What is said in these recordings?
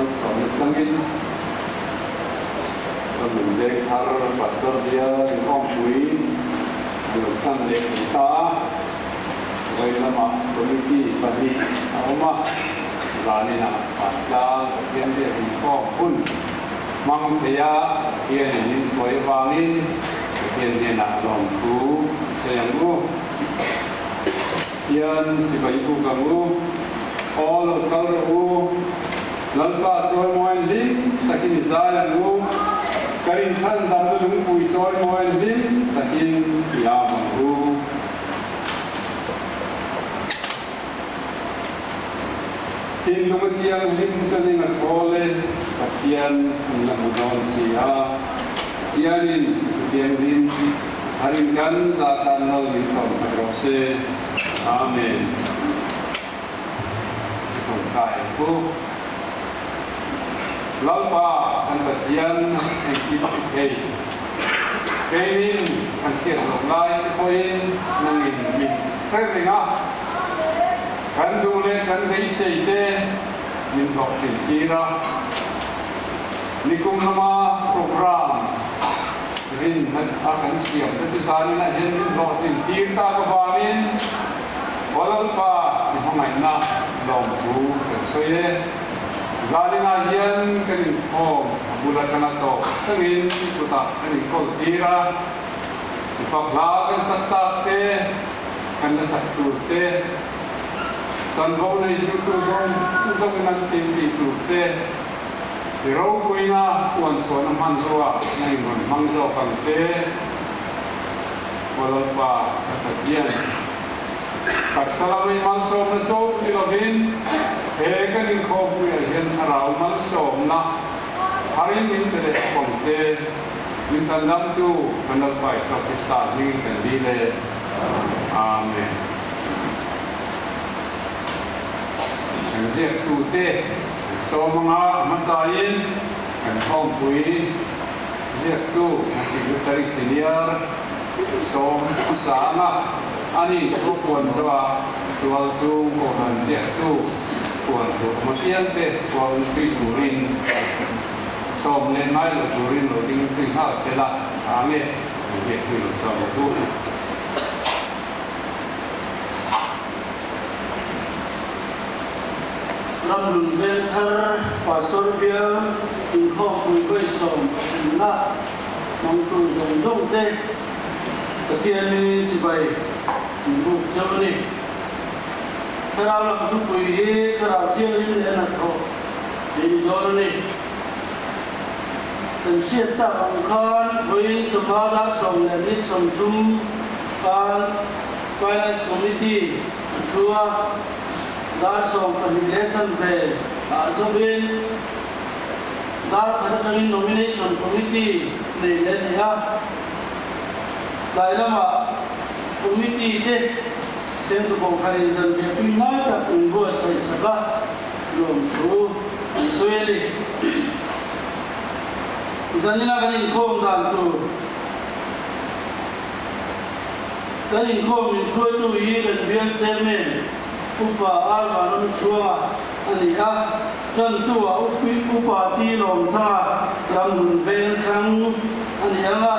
Malsawmna changin ka nun veng thar Pastor Bial Inkhawmpui a lo tan leh thei ta a, vawi lamah committee pahnih a awm a, zaninah Vantlang Pathian biak inkhawm hun hmang thei a, Pathianin min hruai avangin Pathian hnenah lawmthu i sawi ang u. Hian sipai buk ang u. Aw lo kal rawh u. Lalpa chawimawiin hlim takin i zai ang u. Ka rinchhan damna lungpui chawimawiin hlim takin i am ang u. Thinlung a thianghlim ka ning a thawl e, Pathian an la hmu dawn si a. Pathianin thu thianghlim harin kan za tan mal min sawm sak rawh se. Amen. Ka tawngtai ang u. Lalpa kan Pathian engkim a ti thei. Keinin kan hriat loh lai che pawhin nangin min hre reng a, kan duh leh kan beisei te min hlawhtlin tir a. Nikum lama program rin a kan siam te chu zanin ah hian min hlawhtlin tir tak avangin Aw Lalpa i hmangaihna lawmthu kan sawi e. Zaninah hian kan inkhawm a bul atanga tawp thlengin i kutah kan inkawl tir a, i fak hla kan sak tak te, kan la sak tur te, chanvo nei zirtu zawng zawngin an tin tih tur te, i ropuina puan chhuahna hmanrua na in rawn hmang zawk ang che. Aw Lalpa, ka Pathian. Taksa lam in malsawmna chawp ni lovin he kan inkhawmpuiah hian thlarau malsawmna tharin min pe leh bawk ang che. Min chandamtu kan Lalpa Isua Krista hmingin kan dil e. Amen. Kan ziaktute kan sawm anga a hmasain kan khawmpui ziaktu kan Secretary Senior Sawm hmasa anga ani thu puan zawha tual chung kohhran ziaktu puan tur hma piangte puan tui turin sawm leh ngai lo turin lo ding tui nghal se la tha nge an ziaktui lo sawm thu. Ramhlun Vengthar Pastor Bial Inkhawmpui Vawisawm Pathumna Hmangtu zawng zawng te Pathian hmingin chibai min buk chauh a ni. Thlarau lam thupui hi Thlarau Thianghlim leh hnathawh tih ni dawn a ni. Kan hriat tak ang khan vawiin chawhma dar 10:30 khan Finance Committee a thu a, dar 12:15 ah zovin, Dar khat atangin Nomination Committee nei leh a ni a, tlai lamah Committee te Tengtu Kohhranin zanriah tui ngai tak min buatsaih sak a, lawmthu an sawi a ni. Zanina kan inkhawm dan tur Kan inkhawm min hruaitu hi kan bial Chairman Upa Arva Ramchhuanga a ni a. Ṭantu-ah Upa Ti Lawmthanga ramhmun veng thlang a ni ang a,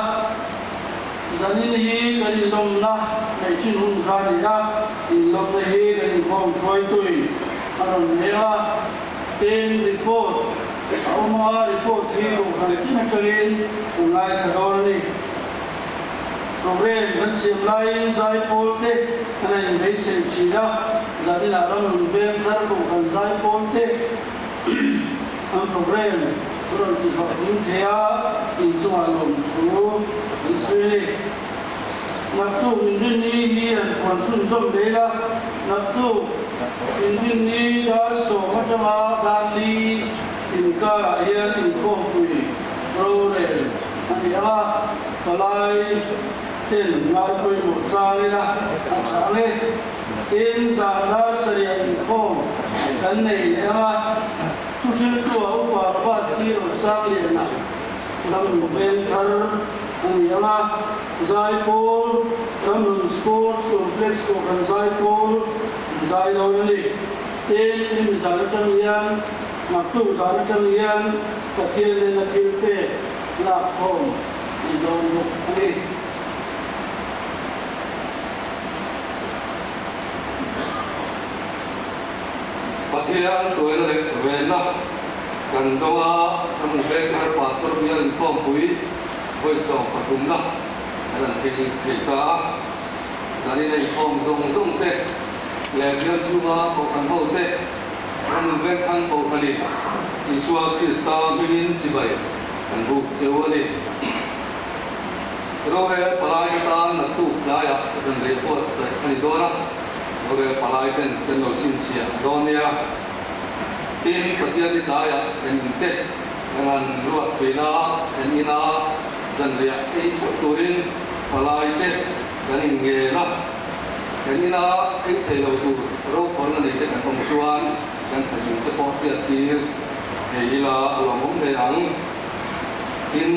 zanin hi kan inlawmna neih ṭhin hun kha a ni a, inlawmna hi kan inkhawm hruaituin a rawn nei a, tin report a awm a, report hi kohhran tin aṭangin kan ngaithla dawn a ni. Program kan siam laiin zaipawl te an a inbeisei ṭhin a, zaninah ramlung veng thar kohhran zaipawl te an program rawn ti hlawhtling thei a, inchungah lawmthu an sawi a ni. Naktuk inrinni hi han puan chhunzawm mai la, naktuk inrinni dar 10 atanga dar li inkarah hian inkhawmpui rorel a ni ang a, palai ten ngai pawimawh tlang ila a tha ang e. Tin, zan dar sarih inkhawm kan nei leh ang a, thuhriltu a upa Robert C. Rosangliana Ramhlun Vengthar a ni ang a, Zaipawl, Ramhlun Sports Complex Kohhran Zaipawl zai dawn a ni. Tin, hemi zan atang hian Naktuk zan atang hian Pathian nena thil pek lak khawm ni dawn bawk a ni. Pathian hruaina leh venna kan dawng a, kan hmu vek thar Pastor bial inkhawmpui vawi 13 na kan han thleng thei ta a. Zanin a inkhawm zawng zawng te leh bial chhunga kohhran ho te ram vek thang kohhranin Isua Krista hmingin chibai kan buk cheu a ni. Rorel palai te tan naktuk tlaiah zanriah buatsaih a ni dawn a, rorel palai ten kan lo chhinchhiah dawn nia. Tin, Pathian ni tlaiah thlen in te kan han ruat thin a, thlen ina zanriah ei theuh turin palai te kan inngen a, thlen ina ei thei lo tur rokhawlna nei te kan awm chuan kan thlen in te pawh hriat tir thei ila a lawmawm hle ang. Tin,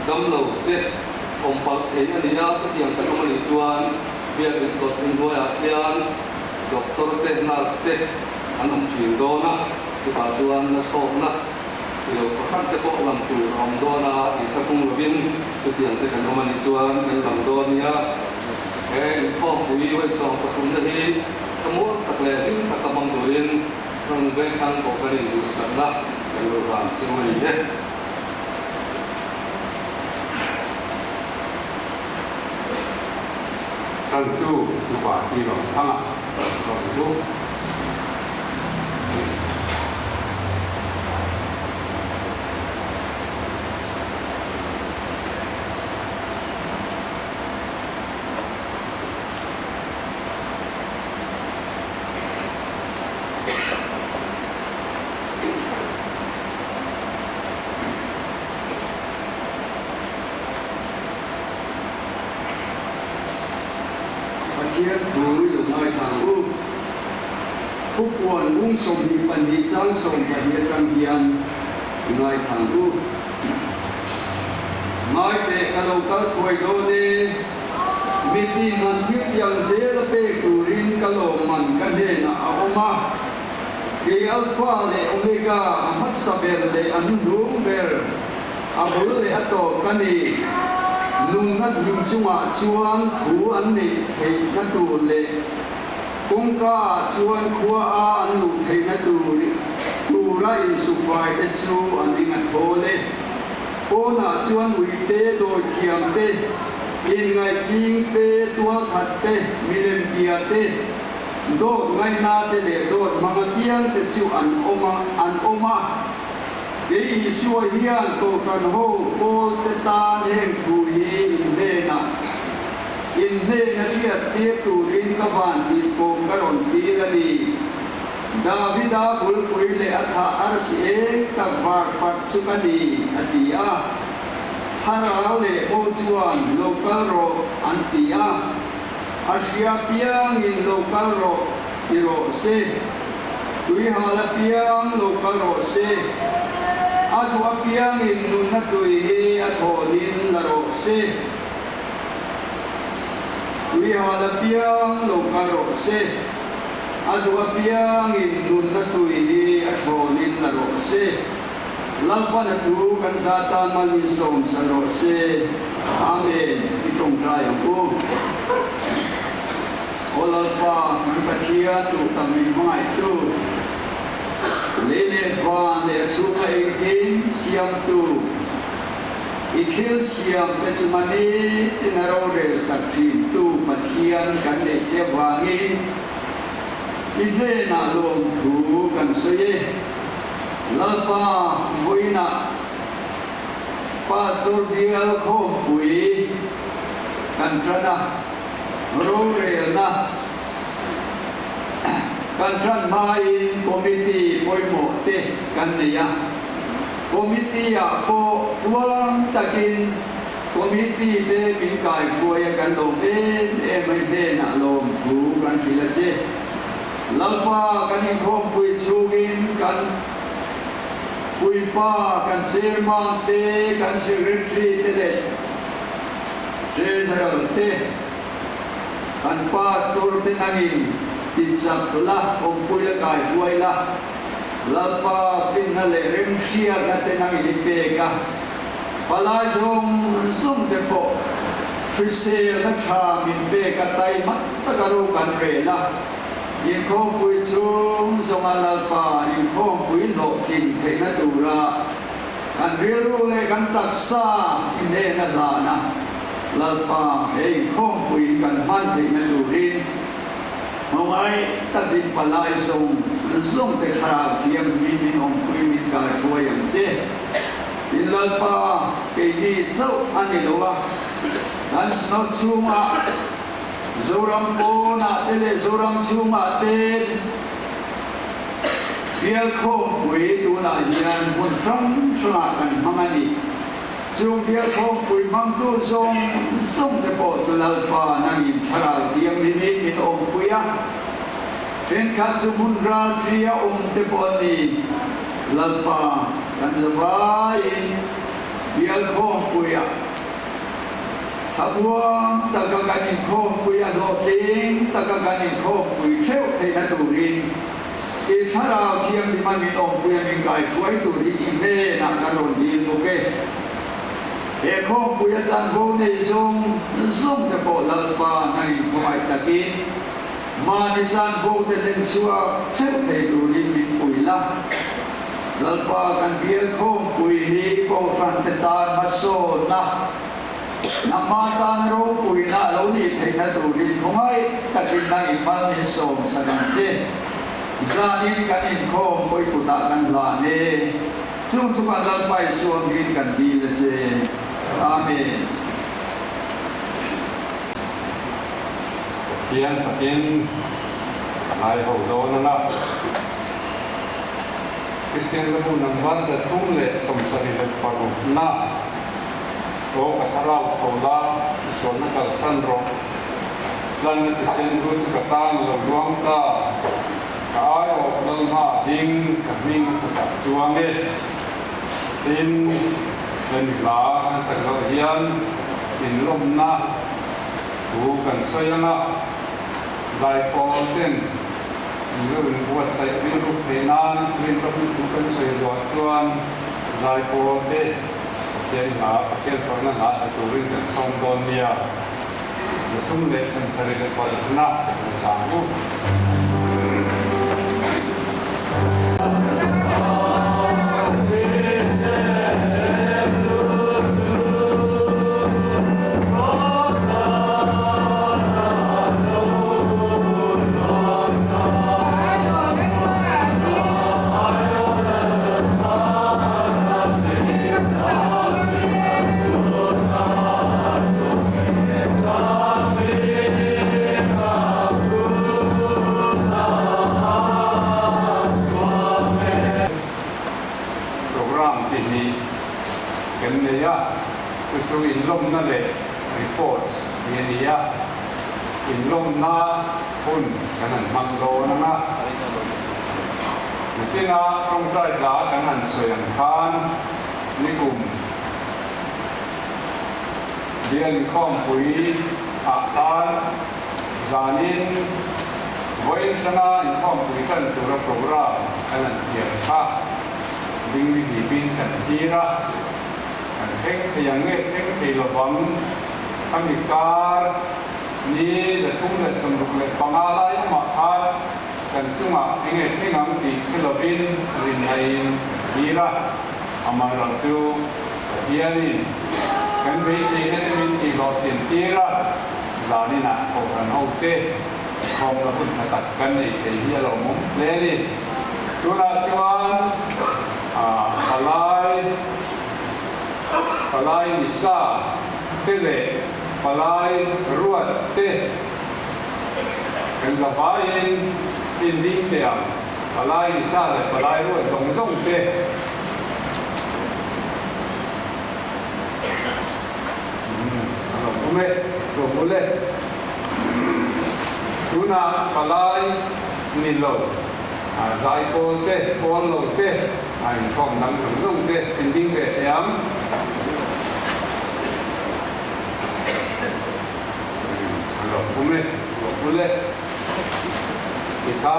damlo te awm palh thei a ni a, chutiang kan awm a nih chuan biakinn kawt inhnuaiah hian doctor te, nurse te an awm thin dawn a, chutah chuan na chhawkna i lo fahran te pawh lam tur a awm dawn a, inthlahrung lovin chutiang te kan awm a nih chuan kan lam dawn nia. He inkhawmpui 33 na hi thlamuang tak leh hlim taka hmang turin rawn vengthlang pawh kan induhsakna kan lo hlan chu a ni e. Tantu upa ti lo thanga rawn hu. Pathian thu i lo ngaithla ang u. Thupuan bung 22 chang 12 atang hian i ngaithla ang u. Ngaiteh ka lo kal thuai dawn e, mitin an thil tiang zel a pek turin ka lawmman ka hnenah a awm a. Kei Alpha leh Omega, a hmasa ber leh a hnuhnung ber, a bul leh a tawp ka ni. Nunna thing chungah chuan thu an neih theihna tur leh kawngka ah chuan khua a an luh theihna tur tura insufai te chu an ing a thawl e. Pawnah chuan uite, dawithiam te, inngaihching te, tualthat te, milem bia te, Dawt ngaihna te leh dawt hmang apiang te chu an awm a, an awm a. Kei Isua hian Kohhran ho pawl te tan heng thu hi in hnenah, in hnena hriat tir turin ka van tih pawh ka rawn tir a ni. Davida bulpui leh a thah arsi eng tak var pat chu ka ni, a ti a. Thlarau leh bo chuan lo kal rawh an ti a. A hria piangin lo kal rawh ti rawh se. Tuihal apiang lo kal rawh se. A duh apiangin nunna tui hi a thlawnin la rawh se. Tuihal apiang lo kal rawh se. A duh apiangin nunna tui hi a thlawnin la rawh se. Lalpan a thu kan za tan mal min sawm sa rawh se. Amen. I tawngtai ang u. Aw Lalpa, kan Pathian duh tak min hmangaihtu, lei leh van leh a chhunga engkim siamtu, i thil siam te chunga nitin a rorel sak thintu Pathian kan neih che vangin i hnenah lawmthu kan sawi e. Lalpa vawiinah Pastor bial khawmpui kan tan a, rorelna kan tan hmain committee pawimawh te kan nei a, committee ah pawh tluang takin committee te min kaihruai a kan lawm em em a, i hnenah lawmthu kan hrilh a che. Lalpa kan inkhawmpui chhungin kan puipa, kan chairman te, kan secretary te leh treasurer te, kan pastor te nangin tichak la, awmpui la, kaihruai la. Lalpa finna leh remhriatna te nangin i pek a, palai zawng zawng te pawh hriselna tha min pek a taima taka ro kan rel a, inkhawmpui chung zawnga Lalpa inkhawmpui hlawhtlin theihna tura kan rilru leh kan taksa i hnena hlan a, Lalpa he inkhawmpui kan hman theihna turin Hmangaih takin palai zawng zawng te thlarau thianghlim min awmpui min kaihruai ang che. Tin Lalpa keini chauh a ni lo a, kan Synod chhungah Zoram pawnah te leh Zoram chhungah te bialkhawmpui tunah hian hmun hrang hrangah kan hmang a ni. Chung bialkhawmpui hmangtu zawng zawng te pawh chu Lalpa nangin Thlarau Thianghlimin min awmpui a, thenkhat chu hmun ralṭi a awm te pawh an ni. Lalpa kan zavaiin bialkhawmpui a thlamuang taka kan inkhawmpui a hlawhtling taka kan inkhawmpui theuh theihna turin I Thlarau Thianghlim a min awmpui a min kaihruai tur hi i hnenah ka rawn dil bawk e. He khawmpui a chanvo nei zawng zawng te pawh Lalpa nangin khawngaih takin mahni chanvo te hlen chhuak theuh thei turin min pui la. Lalpa kan bial khawmpui hi Kohhran te tan hmasawnna, Nangmah tan ropuina a lo nih theihna turin khawngaih takin nangin mal min sawm sak ang che. Zanin kan inkhawm pawi kutah kan hlan e. Chung chu kan Lalpa Isua hmingin kan dil a che. Amen. Pathian takin ka ngai ho dawn ang a. Kristian ka hun ang 136 na. Aw ka thlarau tho la, i sualna kalsan rawh. Tlanna tisen lu chu ka tan a lo luang ta. Ka aiawh lalhma a ding, ka hming a kutah chuang e. Tin, hemi hla kan sak zawh hian inlawmna thu kan sawi ang a, zaipawl ten min lo inbuatsaih rilruk theih nan rinrawhna thu kan sawi zawh chuan zaipawl te Pathian hla, Pathian fakna hla sa turin kan sawm dawn nia. 374 na kan sang u. Program chi hi kan nei a, chu chu inlawmna leh report hi a ni a, inlawmna hun kan han hmang dawn ang a. Nichina tawngtai hla kan han sawi ang khan nikum bial inkhawmpui ah khan zanin vawiin tanga inkhawmpui tan tura program kan han siam kha dingli hlipin kan thlir a, kan thleng thei ang nge thleng thei lovang khami kar ni 365 lai awmah khan kan chungah enge thleng ang tih hre lovin rinnain kan thlir a, amaherawh chu Pathianin kan beiseina te min tihhlawhtlin tir a, zaninah Kohhran hote khawmna hun tha tak kan nei thei hi a lawmawm hle a ni. Tunah chuan palai palai nisa te leh palai ruat te kan zavaiin inding teh ang, palai nisa leh palai ruat zawng zawng te. A lo awm e, tlawm ul e. Tunah palai ni lo, zai pawl te, pawl lo te, a inkhawm dang zawng zawng te inding ve teh ang. A lo awm e, tlawm ul e. Tikha.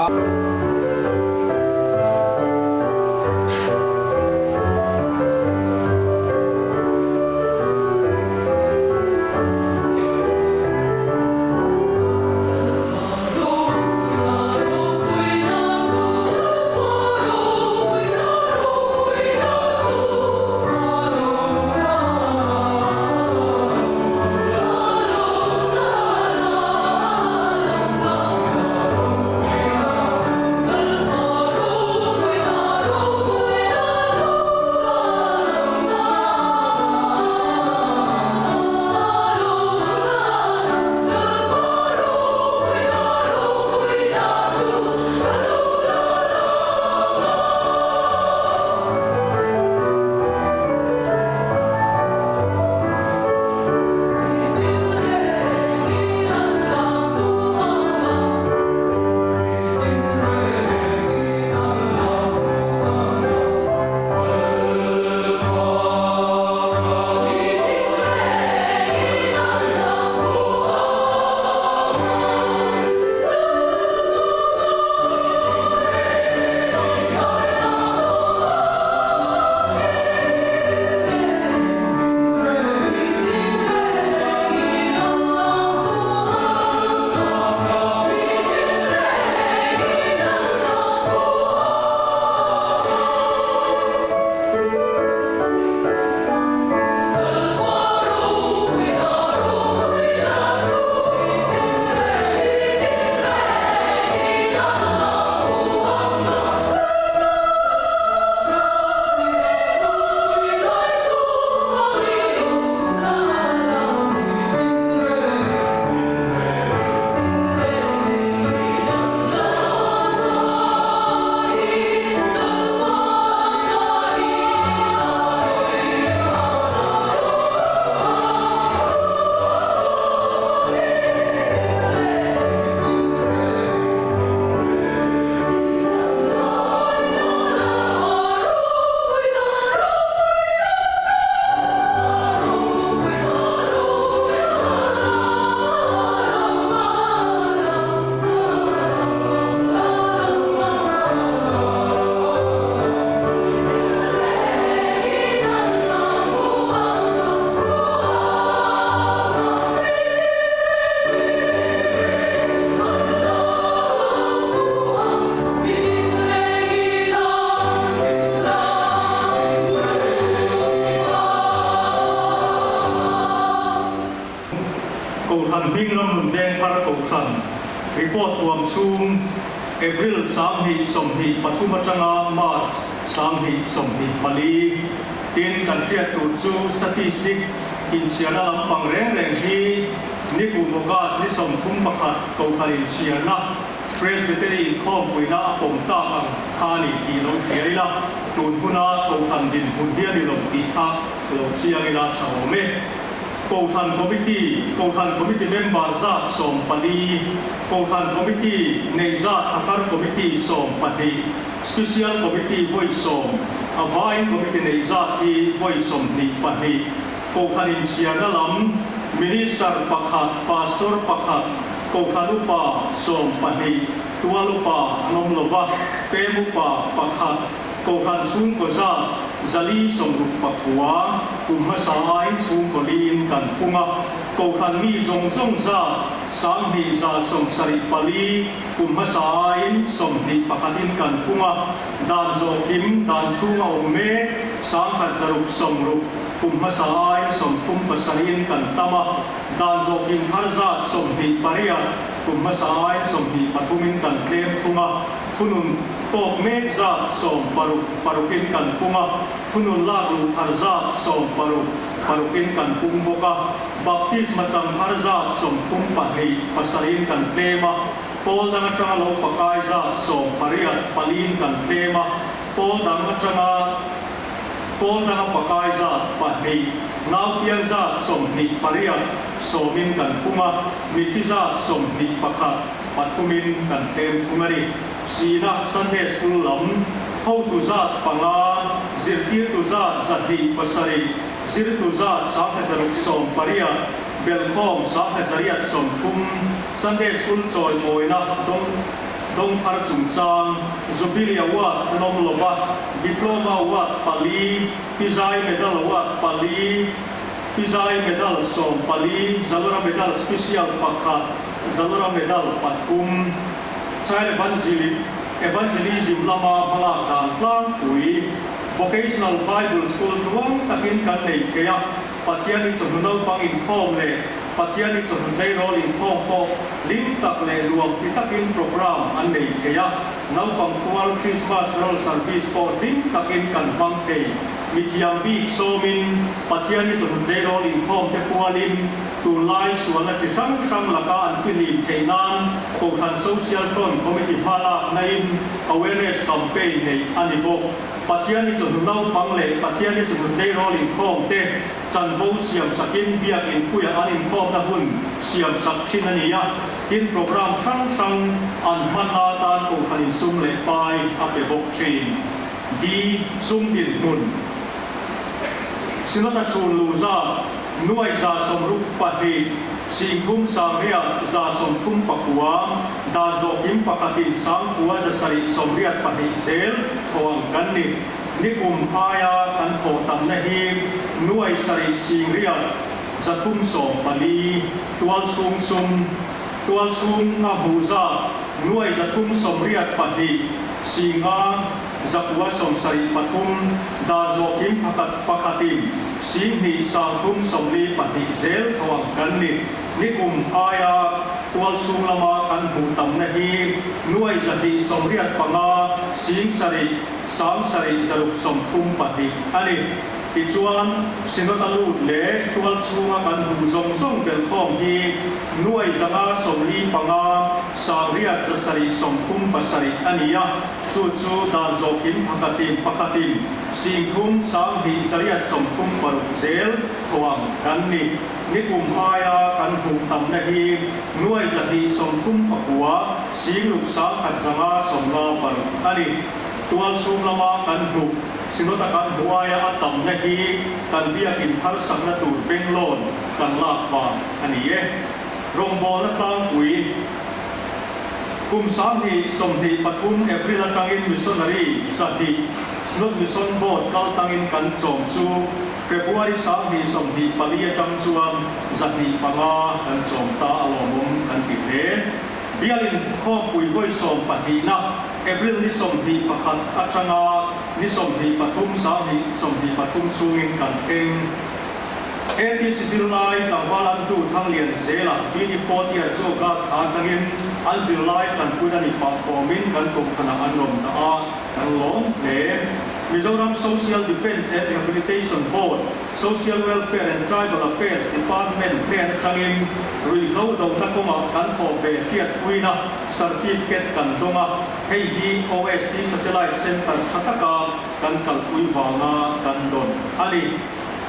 Report huam chhung April 2023 atanga March 2024. Tin, kan hriat tur chu statistic inchhiarna lampang reng reng hi nikum August ni 31 Kohhran inchhiarna Presbytery inkhawmpuina a pawm tak ang kha a ni tih lo hria ila, tun huna Kohhran dinhmun hi a ni lo tih kha lo chiang ila tha awm e. Kohhran Committee, Kohhran Committee member zat 14, Kohhran Committee neih zat Thakar Committee 12, Special Committee vawi 10, a vaiin Committee neih zat hi vawi 22. Kohhran inchhiarna lam Minister pakhat, Pastor pakhat, Kohhran upa 12, Tual upa an awm lo va, Pem upa pakhat, Kohhran chhungkaw zat 469, kum hmasa aiin chhungkaw liin kan pung a, Kohhran mi zawng zawng zat 1174, kum hmasa aiin 21 in kan pung a, dan zawh kim dan chhunga awm mek 1660, kum hmasa aiin 37 in kan tam a, dan zawh kim thar zat 28, kum hmasa aiin 23 in kan tlem thung a. Thunun tawk mek zat 16, parukin kan pung a, thunun lak luh thar zat 16, parukin kan pung bawk a, baptisma chang thar zat 32, pasarihin kan tlem a, pawl dang atanga lo pakai zat 18, paliin kan tlem a, pawl dang atanga pawl danga pakai zat pahnih, naupiang zat 28, sawmin kan pung a, mithi zat 21. Pathumin kan tlem thung a ni. Sina Sunday School lam hotu zat panga, zirtirtu zat 207, zirtu zat 1680, belkhawm 1130, Sunday School chawimawina dawng dawng thar chungchang, Jubilee Award an awm lo va, Diploma Award pali, Pizai Medal Award pali, Pizai Medal 14, Zalora Medal Special pakhat, Zalora Medal pathum, Child Evangelism lama hmalak dan tlangpui, Vocational Bible School tluang takin kan nei thei a, Pathian i chawhnu naupang inkhawm leh Pathian i chawhnu tleirawl inkhawm pawh hlim tak leh nuam ti takin program an nei thei a, naupang pual Christmas Roll Service pawh hlim takin kan hmang thei. Mithiam bik sawmin Pathian i chawhnu tleirawl inkhawm te pualin Tunlai sualna chi hrang hrang laka an tihlim theih nan Kohhran Social Front Committee hma laknain Awareness Campaign neih a ni bawk. Pathian i chawhnu naupang leh Pathian i chawhnu tleirawl inkhawm te chanvo siam sakin Biak Inpuia an inkhawmna hun siam sak thin a ni a, tin program hrang hrang an hmanna atan Kohhran insum leh pai a pe bawk thin. D. Sum dinhmun Synod a chhun luh zat Nuai 62, 30 139, dan zawhkim pakhatin 982 zel thaw ang kan ni. Nikum aia kan thawh tamna hi nuai sarih singriat 314, tual chhung sum, tual chhung a hmuh zat nuai 382, 500 973, dan zawhkim pakhat pakhatin 2342 zel tho ang kan ni. Nikum aia tual chhung lama kan hmuh tamna hi nuai 285, 7 7632 a ni. Tichuan, Synod a lut leh tual chhunga kan hmuh zawng zawng belkhawm hi nuai 195, 8737 a ni a, chu chu dan zawhkim phakhatin pakhatin 32,836 zel tho ang kan ni. Nikum aia kan hmuh tamna hi nuai 239, 6156 a ni. Tual chhung lama kan hmuh Synod-a kan hmuh aia a tamna hi kan biakin harsakna tur benglawn kan lak vang a ni e. Rawngbawlna tlangpui Kum 2023 April atangin Missionary 200 Synod Mission Board kal tangin kan chawm chu February 2024 atang chuan 205 kan chawm ta a lawmawm kan ti hle. Bialin khawmpui vawi 12na April ni 21 atanga ni 23 2023 chungin kan thleng. ATC zirlai tlangval Andrew Thanglianzela, BD fourth year chu August thla atangin an zirlai tanpuina ni pah fawmin kan kohhranah an rawn dah a, kan lawm hle. Mizoram Social Defence and Rehabilitation Board, Social Welfare and Tribal Affairs Department hnen atangin ruihhlo dohna kawngah kan thawh ve hriatpuina certificate kan dawng a, hei hi OST Satellite Centre tha taka kan kalpui vanga kan dawn a ni.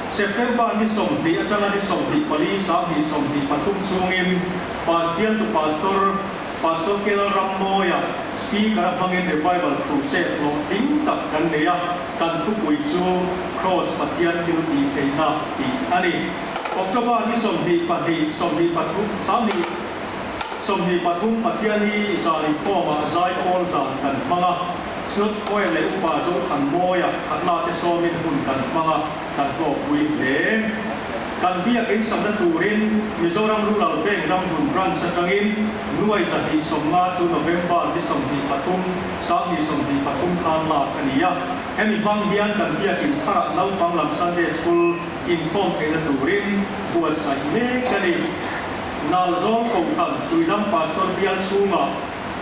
September ni 20 atanga ni 24 2023 chhungin Pasbialtu Pastor Pastor Kel Rammawia Speaker a hmangin Revival Crusade hlawhtling tak kan nei a, kan thupui chu Kraws Pathian thil tih theihna tih a ni. October ni 22 23 23 Pathian hi zan inkhawmah zaipawl zan kan hmang a. Synod Choir leh Upa Zothanmawia khatna te sawmin hun kan hmang a, kan hlawkpui hle. Kan biakin sakna turin Mizoram Rural Bank Ramhlun Branch atangin nuai 250 chu November ni 23, 2023 khan lak a ni a. Hemi hmang hian kan biakin tharah naupang lam Sunday School inkhawm theihna turin buatsaih mek a ni. Nalzawl Kohhran Tuidam Pastor bial chhungah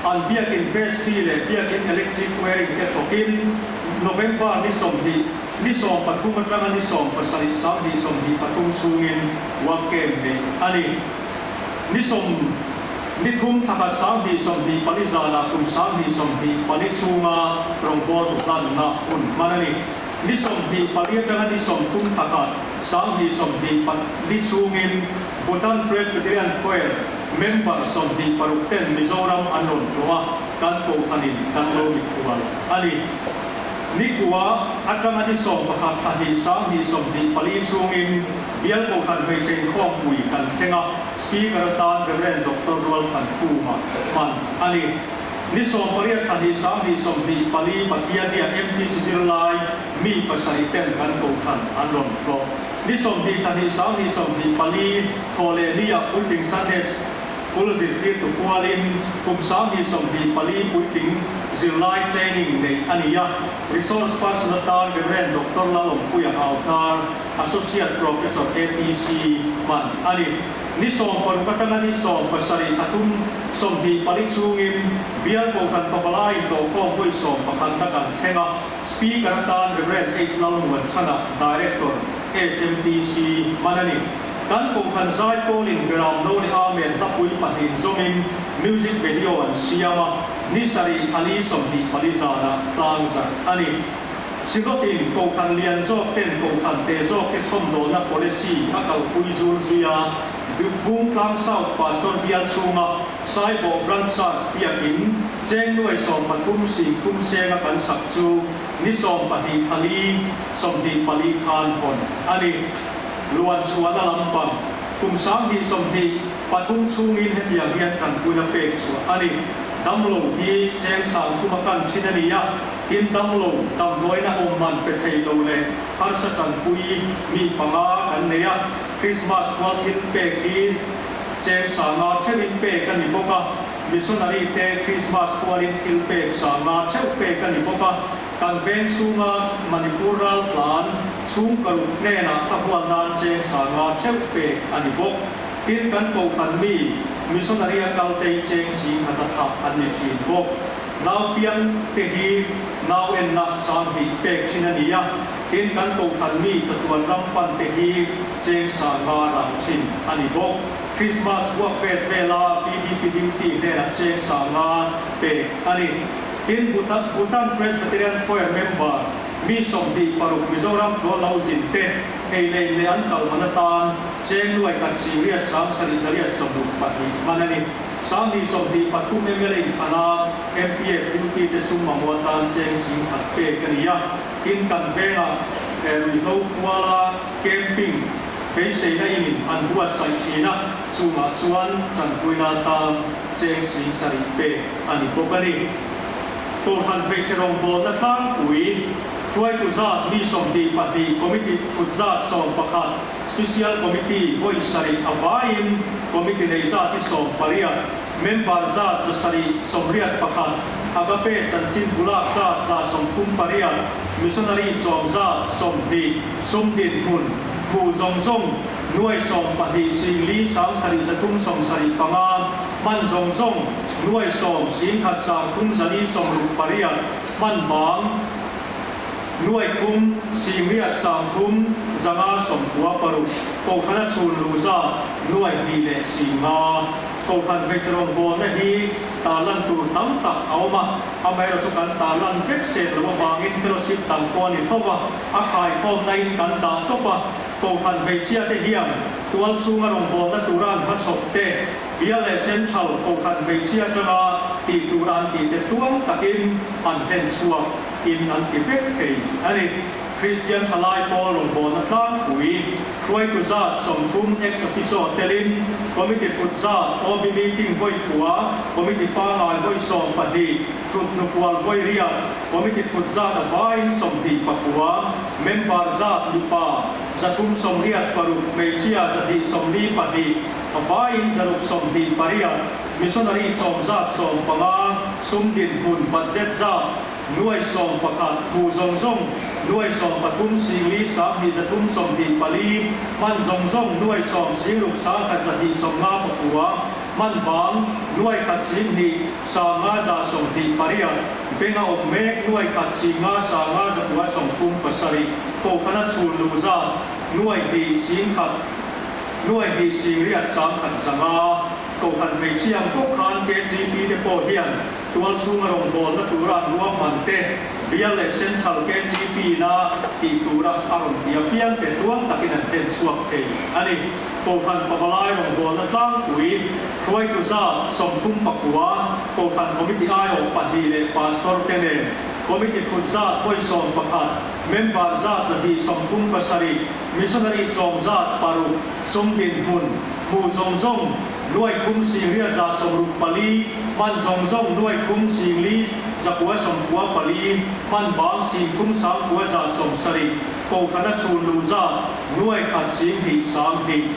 An biakin vestry leh biakin electric wiring te thawkin November ni 20, ni 13 atanga ni 17 2023 chhungin work camp neih a ni. Ni 13 thla khat 2024 zanah kum 2024 chhunga rawngbawltu hlanna hun hman a ni. Ni 24 atanga ni 30 thla khat 2024 chhungin Bhutan Presbyterian Choir Member 26 ten Mizoram an rawn tlawh a, kan kohhranin kan lo mikhual a ni. Nikua atanga ni 11 thla hnih 2024 chhungin Bial Kohhran Hmeichhe Inkhawmpui kan thleng a, Speaker atan Rev. Doctor Rualthankhuma hman a ni. Ni 18 thla hnih 2024 Pathiannia MPC zirlai mi pasarih ten kan kohhran an rawn tlawh. Ni 20 thla hnih 2024 Thawhlehnia puitling Sunday School zirtirtu kualin kum 2024 puitling zirlai training neih a ni a. Resource person atan Rev. Doctor Lalawmpuia Hauhnar, Associate Professor ATC hman a ni. Ni 16 atanga ni 17 thla 24 chhungin Bial Kohhran Pavalai intawhkhawm vawi 11 na kan thleng a. Speaker atan Rev. H. Lalmuanchhana, Director, SMTC, hman a ni. Kan Kohhran Zaipawlin Beram No leh Amen hlapui pahnih zawmin music video an siam a, ni sarih thla li 24 zanah tlang zarh a ni. Synod-in Kohhran lian zawk ten Kohhran te zawk te chhawmdawlna policy a kalpui zur zui a, Bungtlang South Pastor bial chhunga Saibawh Branch Church biakin cheng nuai 13 singthum senga kan sak chu ni 12 thla li 24 khan hawn a ni. Luan chhuahna lampang kum 2023 chhungin hetiang hian tanpuina pek chhuah a ni. Damlo hi cheng 30 a kan thin a ni a, tin damlo damdawiina awm man pe thei lo leh harsa tanpui mi panga kan nei a, Krismas pual thil pek hi cheng 5 theuhin pek a ni bawk a, missionary te Krismas pualin thil pek 5 theuh pek a ni bawk a. Kan veng chhunga Manipur raltlan chhung paruk hnenah ka hual nan cheng 5 theuh pek a ni bawk. Tin, kan kohhran mi missionary a kal tei cheng 10,000 a thah an ni thin bawk. Nau piang te hi nau enna 2000 pek thin a ni a, tin kan kohhran mi chatuan ram pan te hi cheng 5 rang thin a ni bawk. Krismas vuak vet vela VDP duty hnenah cheng 5 pek a ni. Tin, Bhutan Presbyterian Choir member mi 26 Mizoram tlawh lo zin te ei leh leh an kal man atan cheng nuai khat singriat sang sarih zariat 62 hman a ni. 2023 mla inthlan a MPF duty te sum mamawh atan cheng 10,000 pek a ni a. Tin, kan vengah ruihhlo kuala camping beiseina inin an buatsaih thin a, chungah chuan tanpuina atan cheng 70,000 pek a ni bawk a ni. Kohhran hmeichhe rawngbawlna tlangpui hruaitu zat mi 22, committee thut zat 11, special committee vawi sarih a vaiin committee nei zat hi 18, member zat 781, Agape chanchin bulak zat 138, missionary chawm zat 20, sum dinhmun. Hmuh zawng zawng nuai 12 singli 73 75, hman zawng zawng nuai 10 10 3 4 68, hman bang nuai 3 8 3 5 9 6, Kohhrana chhun luh zat nuai 2 leh 5. Kohhran hmeichhe rawngbawlna hi tarlan tur tam tak a awm a, amaherawhchu kan tarlan vek set loh avangin fellowship dang pawh a ni tho va, a khaikhawmna in kan dah tawp a, Kohhran hmeichhia te hian tual chhunga rawngbawlna tura an hmachhawp te, bial leh Central Kohhran hmeichhia atanga tih tura an tih te tluang takin an hlen chhuak in an ti vek thei a ni. Kristian thalai pawl rawngbawlna tlangpui hruaitu zat 30 ex officio telin Committee thut zat OB meeting vawi kua, Committee pangngai vawi 12, thut hnufual vawi riat, Committee thut zat a vaiin 29, member zat mipa 386, hmeichhia 142, a vaiin 628, missionary chawm zat 15, sum dinhmun budget zat nuai 11, hmu zawng zawng nuai 13 singli 2 324, hman zawng zawng nuai 10 singruk 1 159, hman bang nuai 1 1 5 128, Benga awm mek nuai 1 5 5 937, Kohhrana chhun luh zat nuai 2 1 nuai 2 8 1 5. Kohhran hmeichhia ang bawk khan KTP te pawh hian tual chhunga rawngbawlna tura an ruahman te bial leh Central KTP na tih tura a rawn ti apiang te tluang takin an hlen chhuak thei a ni. Kohhran pavalai rawngbawlna tlangpui hruaitu zat 39, Kohhran Committee aiawh pahnih leh Pastor te nen Committee thut zat vawi 11, member zat 137, Missionary chawm zat paruk, sum dinhmun hmuh zawng zawng nuai 3 singriat 164, hman zawng zawng nuai 3 singli 994, hman bang 3 9 170, Kohhrana chhun luh zat nuai 1 1 2.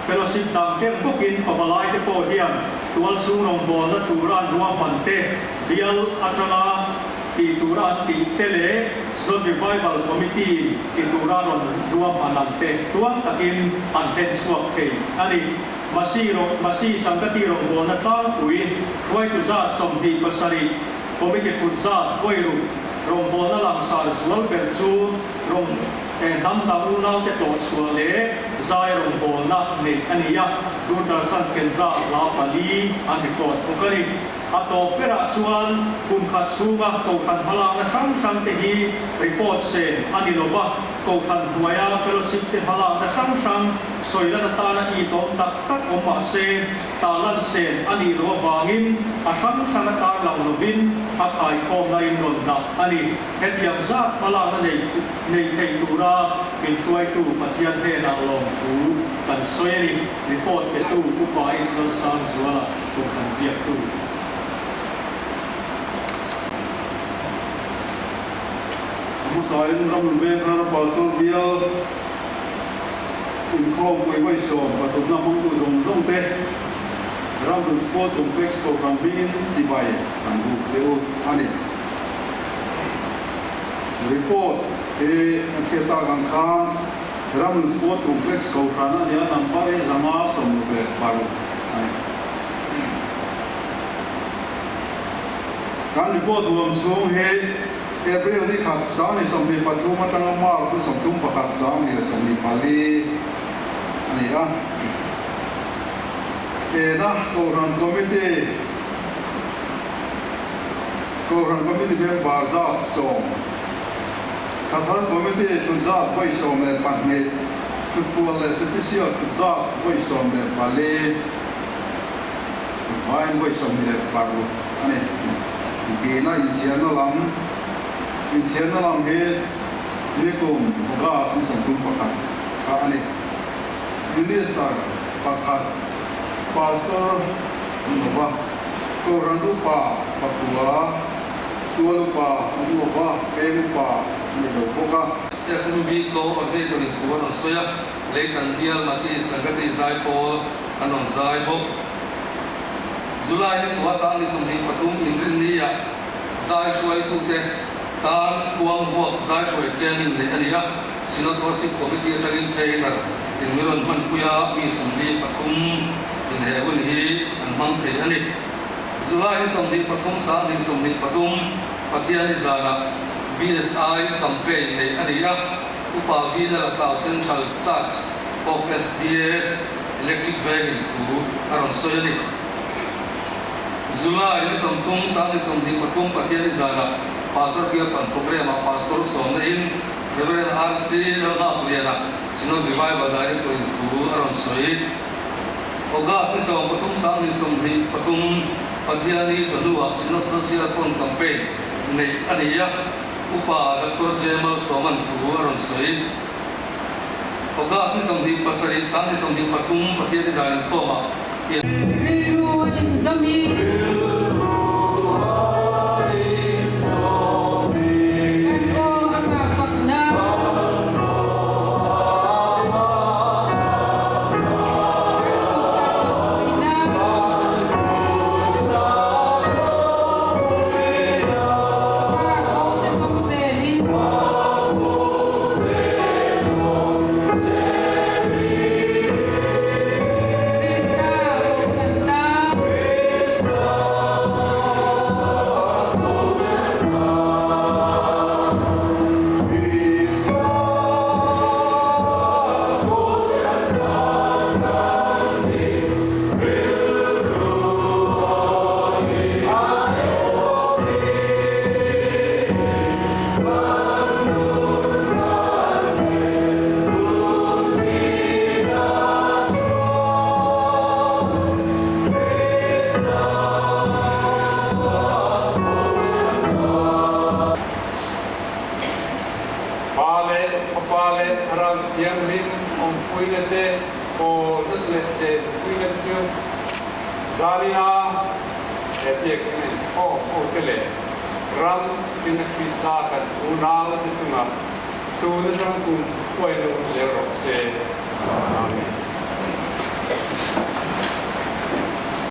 Fellowship dang deuh bawkin pavalai te pawh hian tual chhung rawngbawlna tura an ruahman te, bial atanga tih tura an tih te leh Synod Revival Committee ti tura rawn ruahman ang te tluang takin an hlen chhuak thei a ni. Masi rawh Masi Sangati rawngbawlna tlangpui hruaitu zat 27, Committee thut zat vawi ruk rawngbawlna langsar zual ber chu rawng hnam dang unaute tlawh chhuah leh zai rawngbawlna neih a ni a, Doordarshan Kendra hla pali an record bawk a ni. A tawp berah chuan kum khat chhunga Kohhran hmalakna hrang hrang te hi report sen a ni lova, Kohhran hnuaia fellowship te hmalakna hrang hrang sawilan atana itawm tak tak awm mah se, tarlan sen a nih loh avangin a hrang hranga tarlang lovin a khaikhawmna in rawn dah a ni. Hetiang zat hmalakna nei nei thei tura min hruaitu Pathian hnenah lawmthu kan sawi a ni. Report petu Upa Israel Sangzuala Kohhran ziaktu. A hmasain Ramlun Vengthar Pastor bial inkhawmpui vawi 13na hmangtu zawng zawng te Ramlun Sport Complex Kohhran hmingin chibai kan buk che u a ni. Report hi a hriat tak ang khan Ramlun Sport Complex Kohhran a nia number hi 566 a ni. Kan report huam chhung hi April ni khat 2023 atanga March ni 31 2024 a ni a. Ena Kohhran Committee Kohhran Committee member zat 10, Thathar Committee thut zat vawi 12, Thutfual leh Sipisial thut zat vawi 14, Chuvangin vawi 26 a ni. Bina inchhiarna lam Inchhiarna lam hi nikum August ni 31 kha a ni. Minister pakhat Pastor Nova, Kohhran Upa pakua, Tual Upa Nova, Peng Upa ni lo bawk a. SMB Co-ordinator in thu an rawn sawi a, Leitan bial Masi Sangati zaipawl an rawn zai bawk. July ni kua 23 inrinnia zai hruaitute. Tan khuang vuak zaihruai training neih a ni a, Synod Worship Committee atangin trainer in min rawn hmanpui a, mi 43 in he hun hi an hmang thei a ni. July ni 23, 2023, Pathiani zanah BSI campaign neih a ni a, Upa Vina Latlau Central Church of SDA Electric Vengin thu a rawn sawi a ni. July ni 30, 2023, Pathiani zanah Pastor Biafan programme-ah Pastor sawmna in Rev. RC Lalnghakliana Synod Revival Director in thu a rawn sawi. August ni 13, 2023, Pathiani chawhnuah Synod Social Fund Campaign neih a ni a, Upa Doctor Jamal Sawman thu a rawn sawi. August ni 27, 2023, Pathiani zan inkhawmah pian. Rilru a inzawmi. Kan aw amah fakna. Kan kut chak lo puina. Kha ko te zawng zelin. Krista Kohhran ta. Pa leh Fapa leh Thlarau Thianghlim awmpuina te pawlna leh chenpuina chu zalina he biakinn inkhawm hote leh ram tina Krista kan unau te chungah tun atang kum huai lo zel rawh se. Amen.